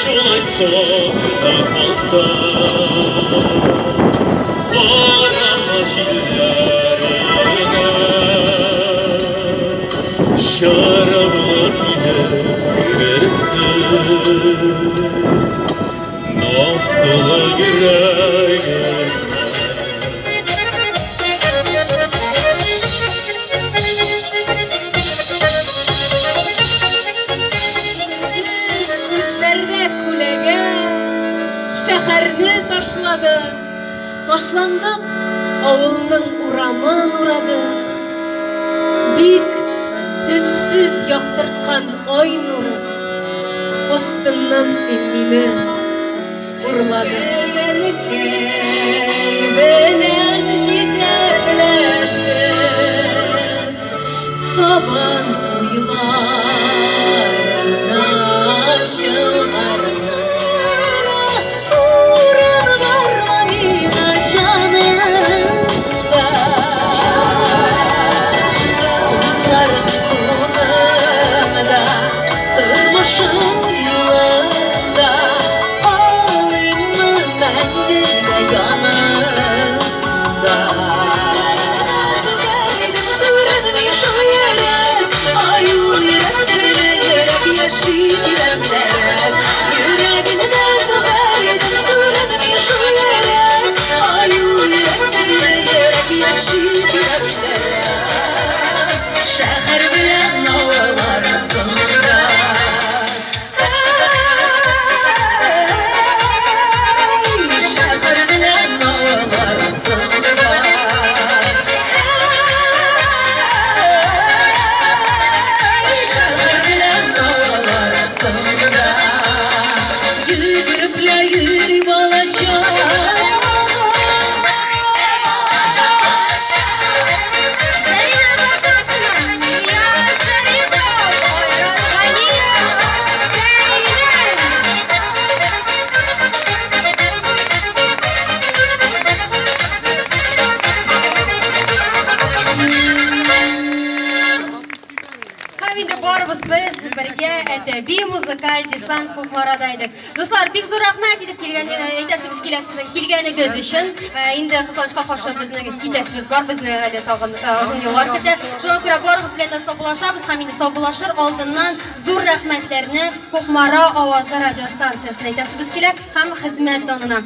Шулай сагына калса. Карама җилләренә, Чара булып мине күрерсең. Назлы йөрәгемә. Күзләрдә күләгә, шәһәрне ташладык. Ташландык, авылның урамын урадык. Бик төссез яктырткан ай нуры астыннан син мине урладың. Әнкәй белән җитәкләшеп, Сабан туйларына чыгарсың. Урын бармы миңа җаныңда? Кулларың кулыңда, тормышың юлыңда, калыйммы мәңгегә яныңда? Күренми шул йөрәк, аю йөрәк, серле йөрәк, яши тирәнрәк. Йөрәгеңнән бәрдем, күренми шул йөрәк, аю йөрәк, серле йөрәк, яши тирәнрәк. Шәһәр белән авыл арасында. Әй, шәһәр белән авыл арасында. Әй, шәһәр белән авыл арасында. Йөгереп лә йөри балачак. Зарина Басаншина, Ильяс Шарипов, Айрат Ганиев, Сәйлән. Һәм инде барыбыз без бергә әдәби музыкаль десант Кукмарада идек. Дуслар, бик зур рәхмәт итеп килгән әйтәсебез килә сезнең килгәнегез өчен. Инде кызганычка каршы безнең китәсебез бар, безне әле тагын озын юллар көтә. Шуңа күрә барыгыз белән дә саубуллашабыз һәм инде саубуллашыр алдыннан зур рәхмәтләрне Кукмара авазы радиостанциясенә әйтәсебез килә һәм хезмәт данына.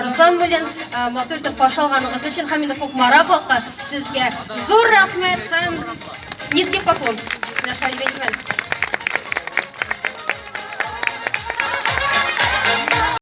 Руслан Муллин, матур итеп каршы алганыгыз өчен һәм инде Кукмара халкы сезгә зур рәхмәт һәм низкий поклон. Менә шулай дип әйтим әле.